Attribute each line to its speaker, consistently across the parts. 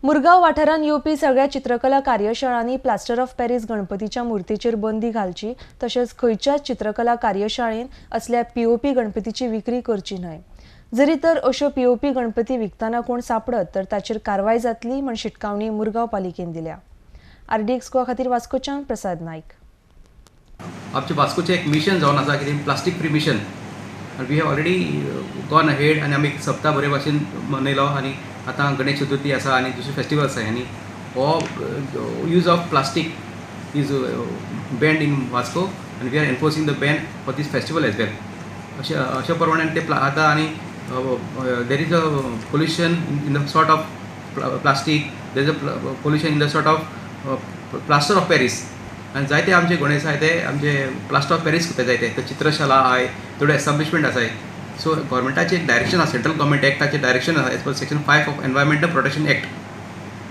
Speaker 1: मुरगांव वाठारांत येवपी सगळ्या चित्रकला कार्यशाळांनी प्लास्टर ऑफ पॅरिस गणपतीच्या मूर्तीचेर बंदी घालची, तशेंच खंयच्याच चित्रकला कार्यशाळेन असल्या पीओपी गणपतीची विक्री करची न्हय। जरी तर अश्यो पीओपी गणपती विकतना कोण सापडत तर ताचेर कारवाय जातली म्हण शिटकावणी मुरगांव पालिकेन दिल्या। आरडीएक्स गोवा खातीर वास्कोच्यान प्रसाद नायक।
Speaker 2: आमचे वास्कोचें एक मिशन जावन आसा कितें plastic free mission. We have already gone ahead आनी आमी सप्ताह बरे भाशेन मनयलो आनी आतां गणेश चतुर्थी आसा आनी दुसरे फेस्टिवल आसा आनी हो use of plastic is banned in Vasco आनी we are enforcing the ban for this festival as well. अशें अशा प्रमाणे ते आतां आनी there is a pollution in the sort of plastic, there is a pollution in the sort of plaster of Paris. आनी जायते आमचे गणेश आहाय ते आमचे प्लास्टर ऑफ पॅरीस करता जायते, तर चित्रशाला आहाय, थोडे एस्टाब्लिशमेंट आसाय। सो गव्हर्मेंटाचें एक डायरेक्शन आसा, सेंट्रल गव्हर्मेंट एक्टाचें डायरेक्शन आसा as per section 5 of environmental protection act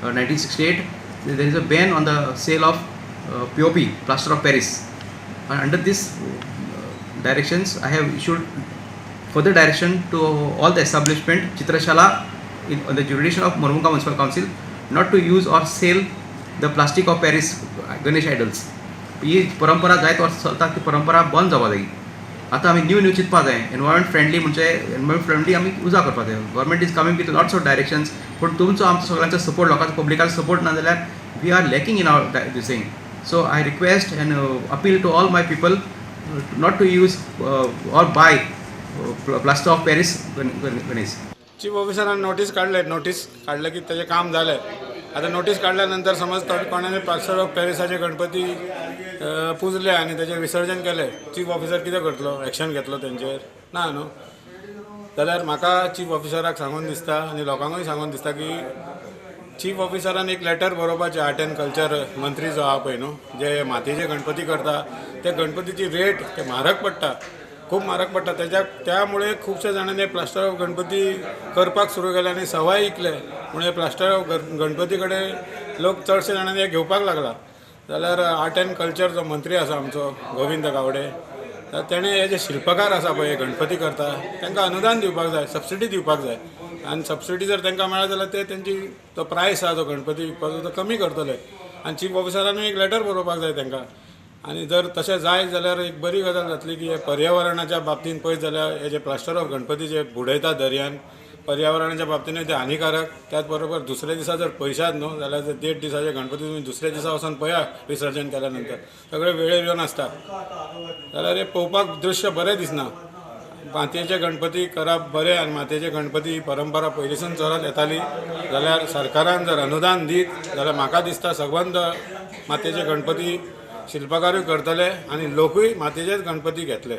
Speaker 2: 1968 there is a ban on the sale of POP, plaster of Paris. And under this directions I have issued further direction to all the establishment Chitrashala in the jurisdiction of Mormugao Municipal Council not to use or sell the plastic of Paris Ganesh idols. ही परंपरा जायत वर्स चलता ती परंपरा बंद जावपा जाय। आतां आमी न्यू न्यू चिंतपा जाय, एनवायरमेंट फ्रेंडली म्हणजे एनवायरमेंट फ्रेंडली आमी उजा करपा जाय। Government is coming with lots of directions, पूण तुमचो आमचो सगळ्यांचो सपोर्ट, लोकांचो पब्लिकाचो सपोर्ट ना जाल्यार we are lacking in our this thing. So I request and appeal to all my people not to use or buy plaster of Paris Ganesh.
Speaker 3: Chief ऑफिसरान notice काडले, notice काडले की तेजें काम जालें। आतां नोटीस काडल्या नंतर समज कोणाने प्लास्टर ऑफ पॅरिसाचे गणपती पुजले आनी तेजें विसर्जन केलें, चीफ ऑफिसर कितें करतलो? एक्शन घेतलो तेंचेर? ना न्हू। जाल्यार म्हाका चीफ ऑफिसराक सांगून दिसता आनी लोकांकूय सांगून दिसता की चीफ ऑफिसरान एक लेटर बरोवपाचें आर्ट एंड कल्चर मंत्री जो आहा पळय न्हू, जे मातयेचे गणपती करता ते गणपतीची रेट ते म्हारग पडटा, खूब म्हारग पडटा। तेज्या त्यामुळे खुबशे जाणांनी प्लास्टर ऑफ गणपती करपाक सुरू केले आनी सवाय इकले, म्हणून प्लास्टर ऑफ गणपती कडेन लोक चडशे जाणांनी घेवपाक लागला। जाल्यार आर्ट एंड कल्चर जो मंत्री आसा आमचो गोविंद गावडे, तेणें हे जे शिल्पकार आसा पळय गणपती करता तांकां अनुदान दिवपाक जाय, सबसिडी दिवपाक जाय। आनी सबसिडी जर तांकां मेळत जाल्यार ते तेंची तो प्रायस आसा जो गणपती विकपाचो तो कमी करतले। आनी चीफ ऑफिसरानूय एक लेटर बरोवपाक जाय तांकां। आनी जर तशें जायत जाल्यार एक बरी गजाल जातली की हे पर्यावरणाच्या बाबतींत पळयत जाल्यार हे जे प्लास्टर ऑफ गणपती जे बुडयता दर्यान, पर्यावरणाच्या बाबतीनूय ते हानिकारक। त्याच बरोबर दुसऱ्या दिसा जर पयशात न्हू जाल्यार जर 1.5 दिसाचे गणपती तुमी दुसऱ्या दिसा वचून पळया विसर्जन केल्या नंतर सगळे वेळेर येवन आसता, जाल्यार हे पळोवपाक दृश्य बरें दिसना। मातयेचे गणपती करप बरें आनी मातयेचे गणपती ही परंपरा पयलींसून चलत येताली। जाल्यार सरकारान जर अनुदान दीत जाल्यार म्हाका दिसता सबंद मातयेचे गणपती शिल्पकारूय करतले आनी लोकूय मातयेचेच गणपती घेतले।